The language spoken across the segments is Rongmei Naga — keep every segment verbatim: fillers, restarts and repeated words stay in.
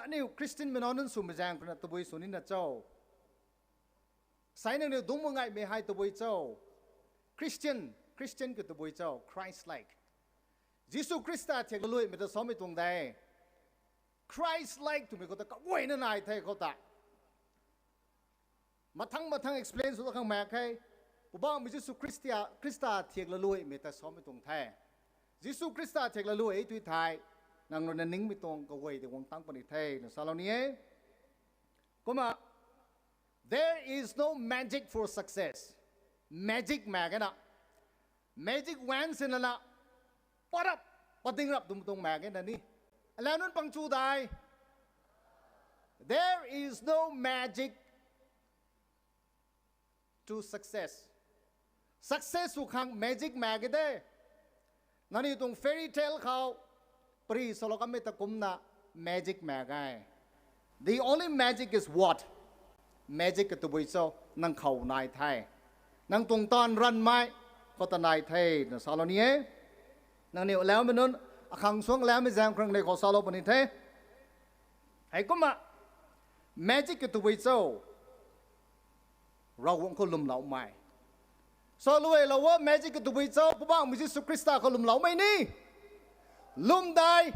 Aniu Christian mei nac nunc swmei zaeng khou na tabui sw nina cho? Sai nangniw dungc mak ngaimei hei tabui cho? Christian, Christian kiu tabui cho? Christ-like. Jisu Khrista thiak laluaimei ta samei tuang de. Christ-like twmei khou ta kaguayna nai the khou ta. Mathang mathang explain sw ta khang mak khe. Poubauhmei Jisu Khrista, Khrista thiak laluaimei ta samei tuang the. Jisu Khrista thiak laluai tui thei, nang rui na ningmei tuang kaguay tei guang tang puni the na salou ni e. Kumna, there is no magic for success. Magic mak ge na. Magic wand si lana, parap, pading rap dum tuang mak ge na ni. Alau nunc pang chu dai. There is no magic to success. Success sw khang magic mak ge de. Nangniw tuang fairy tale khou, pary salou kanmei ta kumna magic mak ge. The only magic is what? Magic ka tabui cho, nang khou nai the. Nang tuang taanv ranvmei khou ta nai the na salou ni e. Nangniw alaumei nunc, akhang suang alaumei zaeng khou rang nei khou salou puni the. Heikumna, magic ka tabui cho, Ravguangc khou lwmloumei. Saluailou o, magic ka tabui cho, Poubauhmei Jisu Khrista khou lwmloumei ni. Lwm dai.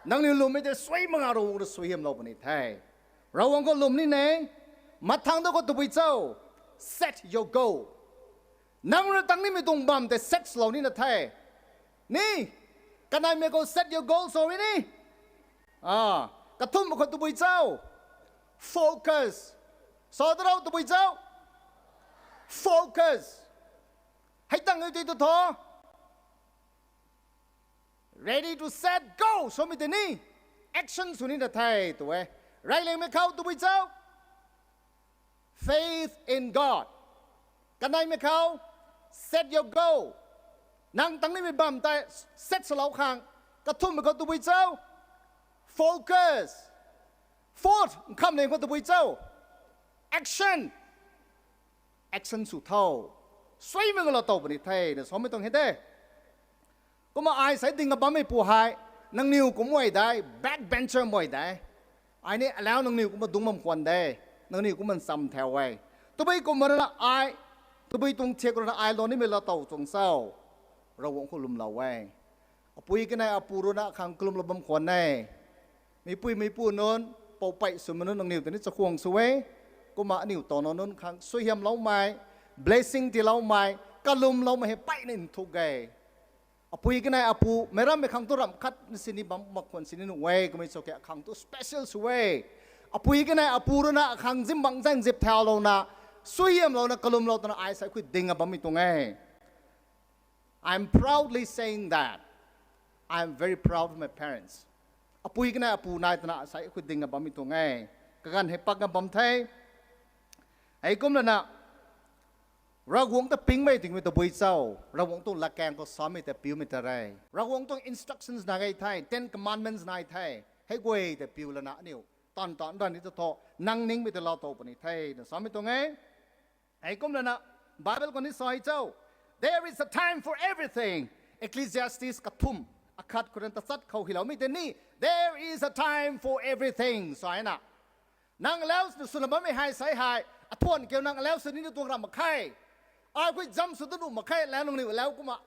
Nangniw lwmmei tei suai mak nga Ravguangc ta suaihiamlou puni the. Ravguangc khou lwm ni ne. Mathang ta khou tabui cho, set your goal. Nang rui tang nimei tuang bam tei set swlou nina the. Ni, kaneimei khou set your goal sw ni. Kathumh khou tabui cho, focus. Sa ta rou tabui cho, focus. Hei tang e tei tu tho. Ready to set, go! Samei tei ni, action sw nina the tu e. Reyliangmei khou tabui cho, faith in God. Kaneimei khou, set your goal. Nang tang nimei bam tei set swlou khang. Kathumhmei khou tabui cho, focus. Fourth, nkhamliang khou tabui cho, action. Action sw tho. Suaimei gala tow puni the na samei tuang he de. Kumna ai sei ding a bammei pu hei, nangniw kum ai de, backbencher mai de. Ai ni alau nangniw kumna dungc bam khwan de. Nangniw kumna ncham thau e. Tabui kumna rana ai, tabui tuang thiak rana ai lou nimei la tow tuang cho, Ravguangc khou lwmlou e. Apui kanei apu rui na khang kalwmlou bam khwan e. Meicpui meicpu nunc, poupei swmei nunc nangniw ta ni chakhwang sw e. Kumna aniu taw nac nunc khang suaihiamloumei, blessing tiiloumei, kalwmloumei hei peyna nthuk e. Apui kanei apu, meic rammei khang tu ramh khat na sini bam mak khwan sini nuh e, kummei cho ke akhang tu special sw e. Apui kanei apu rui na akhang zim bang zaeng zip thaulouna, suaihiamlouna, kalwmlou twna ai sei khui ding a bammei tuang e. I'm proudly saying that. I'm very proud of my parents. Apui kanei apu nai twna sei khui ding a bammei tuang e. Kaganv hei pak a bam the. Heikumna, Ravguangc ta pingmei tingmei tabui cho, Ravguangc tuang latkaeng khou samei ta piumei ta re. Ravguangc tuang instructions nai gay the, Ten Commandments nai the. Hei guay ta piu lana aniu tan tan ran ni ta tho, nang ningmei ta lou tow puni the na samei tuang e. Heikumna, Bible khou ni sa cho, there is a time for everything. Ecclesiastes kathumh, akhat khou rui tachat khou hyloumei tei ni, there is a time for everything sa na. Nang alau swna bammei hei sei hei, athuan kiu nang alau sw nina tuang ram mak khe. Ai khui jump sw da nuh mak khe, lau nangniw alau kumna.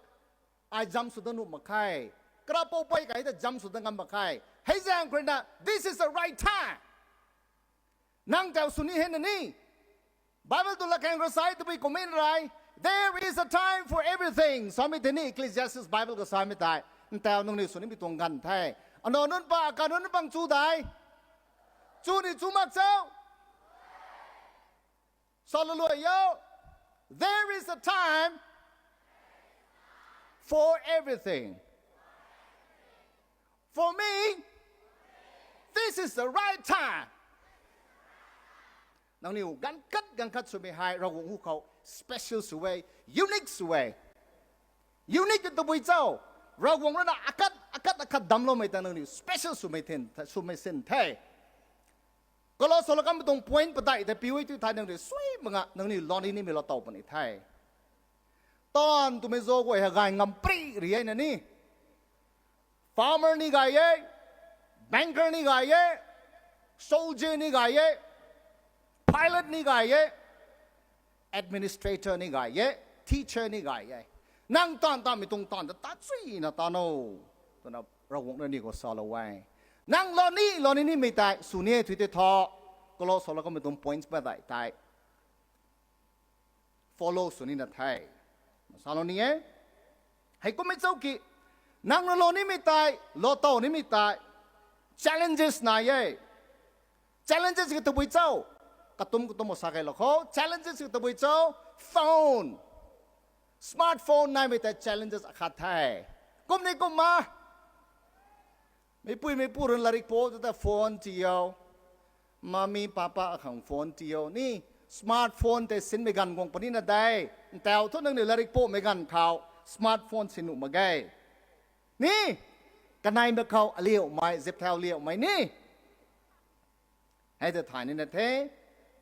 Ai jump sw da nuh mak khe. Kara poupei kai ta jump sw da ngam mak khe. Hei zaeng khou rui na, this is the right time. Nang tau sw ni hei na ni. Bible tu latkaeng rui sa e tabui kummei rei. There is a time for everything samei tei ni Ecclesiastes Bible khou samei tei. Ntau nangniw sw nimei tuang ganv the. Anac nunc pa, akanv nunc pang chu dai. Chu ni chu mak cho? Saluai o. There is a time for everything. For me, this is the right time. Nangniw ganv khat ganv khat swmei hei Ravguangc hu khou special sw e, unique sw e. Unique tabui cho, Ravguangc rui na akhat akhat akhat damcloumei ta nangniw special swmei sin the. Kalou salou kanmei tuang point padeih ta piu e tu thei nangniw suai mak nga, nangniw lani nimei lou tow puni the. Taanv twmei zauc guay hei gay ngam pri ri e na ni. Farmer ni gay e, banker ni gay e, Soldier ni gay e, pilot ni gay e, administrator ni gay e, teacher ni gay e. Nang taanv taanvmei tuang taanv ta tat suina taanv o, twna Ravguangc rui ni khou salou e. Nang lou ni, lou ni nimei tei sw ni e thui tei thu, kalou salou kamei tuang points padeih tei follow sw nina the. Salou ni e. Hei kummei chauki, nang na lou nimei tei, lou tow nimei tei, challenges nai e. Challenges ki tabui cho? Katum katum o sa kei lou khou. Challenges ki tabui cho? Phone. Smartphone naimei tei challenges akhat the. Kum ni kumna, meipui meipu rui larik po ta phone ti o. Mummy, papa akhang phone ti o ni. Smartphone tei sinmei ganv guang puni na de. Ntau thu nangniw larik pomei ganv khou smartphone sin nuh mak ge. Ni, kaneimei khou aliumei, zip thau liaumei ni. Hei ta thay nina the.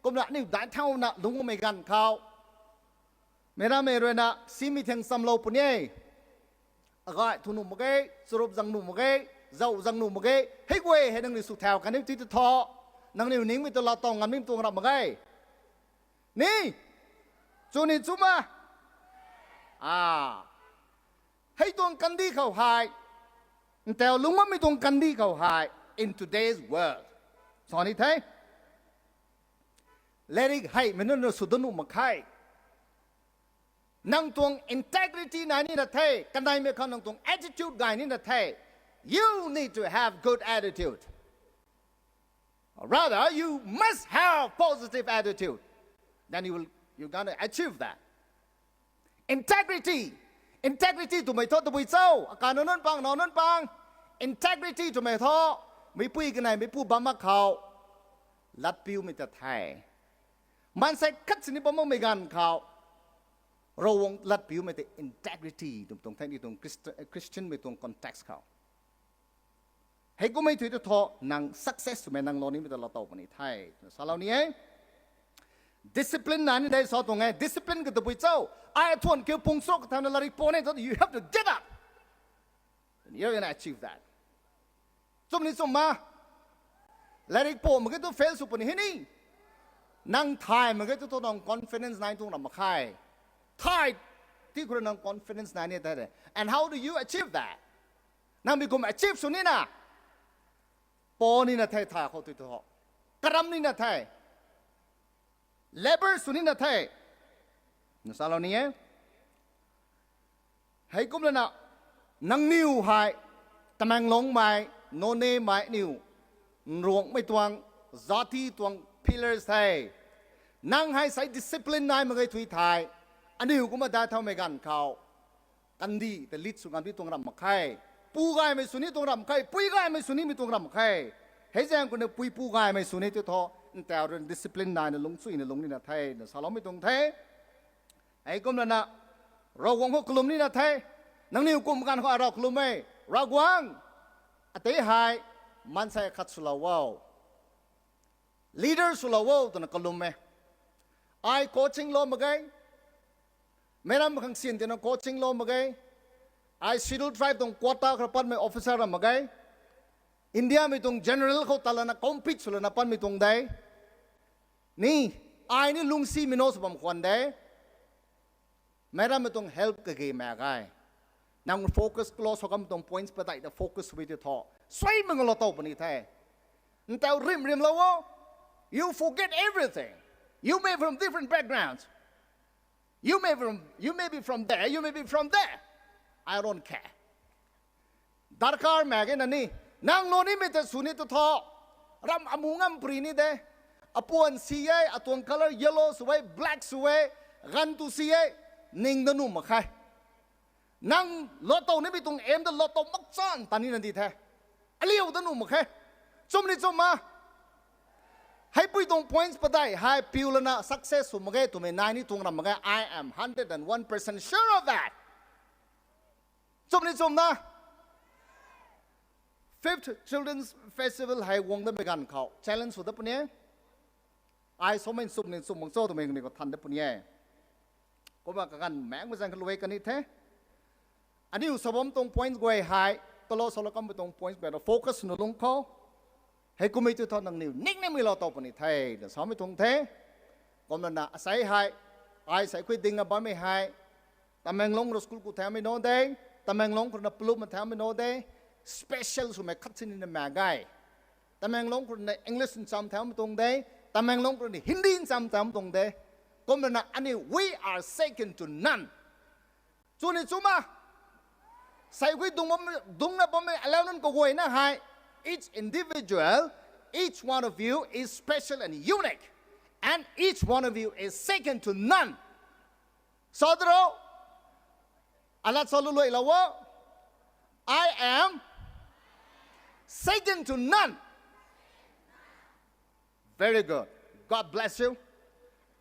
Kumna aniu daic thauna lungmei ganv khou, meic rammei rui na simei thang chamlou puni e. Agay thu nuh mak ge, charup zang nuh mak ge, zauh zang nuh mak ge. Hei guay hei nangniw sw thau kaniw ti ta thu, nangniw ningmei ta lou tow nganmei tuang ram mak ge. Ni, chu ni chu ma. A, hei tuang kandih khou hei, ntau lungc bammei tuang kandih khou hei, in today's world, sa ni the, larik heimei nunc na sw dat nuh mak khe. Nang tuang integrity nai nina the, kaneimei khou nang tuang attitude gay nina the. You need to have good attitude. Rather, you must have positive attitude. Then you will, you're gonna achieve that. Integrity. Integrity twmei thu tabui cho? Akai nunc pang, nunc pang. Integrity twmei thu, meipui kanei, meipu bam mak khou latpiumei ta the. Maansei khat sini bam makmei ganv khou, Ravguangc latpiumei tei integrity twmei tuang the, ni tuang Christ-, Christian mei tuang context khou. Hei kummei thui ta thu, nang success twmei nang lou nimei ta lou tow puni the twna salou ni e. Discipline nai ni de sa tuang e. Discipline ka tabui cho? Ai thuan kiu pung srok ka thauna larik po ne thu, you have to get up. And you're gonna achieve that. Chum ni chum ma? Larik po mak ge tu fail sw puni hei ni. Nang thay mak ge tu thu nang confidence nai tuang ram mak khe. Thay ti khou rui nang confidence nai ni the de. And how do you achieve that? Nang mi kum achieve sw nina, po nina the thay khou tui thu, karam nina the, labour sw nina the. Na salou ni e. Hei kum lana, nangniw hei, Tamenglongmei, Nonemei niw, Nruangmei tuang, jati tuang pillars the. Nang hei sei discipline nai mak ge thui thei, aniw kumna dai thaumei ganv khou, kandih ta lead sw nganv di tuang ram mak khe. Pu gaymei sw ni tuang ram mak khe, pui gaymei sw nimei tuang ram mak khe. Hei zaeng khou na pui pu gaymei sw ni tei thu, ntau rui discipline naina lungcchuina lung nina the, na saloumei tuang the. Hei kum lana, Ravguangc khou kalum nina the. Nangniw kum ganv khou Rav kalum e. Ravguangc, atei hei, maansei khat swlou o, leader swlou o twna kalum e. Ai coaching lou mak ge. Meic ram khang syan tina coaching lou mak ge. Ai Scheduled Tribe tuang quota khou patmei officer ram mak ge. Indiamei tuang general khou ta lana compete sw lana patmei tuang de. Ni, ai ni lungcsimei na sw bam khwan de. Meic rammei tuang help kage mak ge. Nang focus close hou kam tuang points padeih ta focus sw tei thu, suai mak nga lou tow puni the. Ntau rim rimlou o. You forget everything. You may from different backgrounds. You may from, you may be from there, you may be from there. I don't care. Darkar mak ge na ni, nang lou nimei ta sw ni tu thu, ram amu ngam pri ni de. Apuan si e, atuang colour yellow sw e, black sw e, ganv tu si e, ning da nuh mak khe. Nang lou tow nimei tuang aim ta lou tow makchan ta nina di the. Aliu da nuh mak khe. Chum ni chum ma? Heipui tuang points padeih hei piu lana success sw mak ge twmei nai ni tuang ram mak ge. I am hundred and one percent sure of that. Chum ni chum na? Fifth Children's Festival hei guang damei ganv khou challenge sw dat puni e. Ai samei chum ni chum mak cho twmei ni khou than dat puni e. Kumna kaganv maengmei zaeng kha luai kan ni the. Aniu sa bam tuang points guay hei, talou salou kammei tuang points guay ta focus swna lung khou. Hei kummei tu thu nangniw ning nimei lou tow puni the twna samei tuang the. Kumna na asei hei, ai sei khui ding a bammei hei, Tamenglong rui school ku thaumei na de, Tamenglong khou na plum thaumei na de, special swmei khat sini na mak ge. Tamenglong khou na English ncham thaumei tuang de, Tamenglong khou na Hindi ncham thaumei tuang de. Kumna na aniu we are second to none. Chuni chuma, sei khui dung bam, dungna bammei alau nunc kaguayna hei, each individual, each one of you is special and unique, and each one of you is second to none. Sa daro, alat sa luluailou o. I am second to none. Very good. God bless you.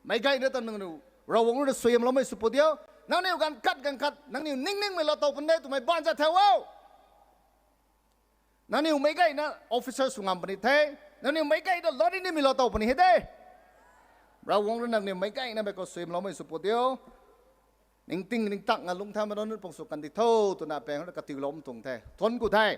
Meic gayna ta nangniw Ravguangc rui na suaihiamloumei sw pu diu. Nangniw ganv khat ganv khat nangniw ning ningmei lou tow puni de twmei baan za thau o. Nangniw meic gayna officer sw ngam puni the. Nangniw meic gayna lou ni nimei lou tow puni he de. Ravguangc rui nangniw meic gaynamei khou suaihiamloumei sw pu diu. Ningting ningtak nga lungcthaumei nunc pung sw kandi tho twna pang rui katiuloumei tuang the. Thuanc ku the.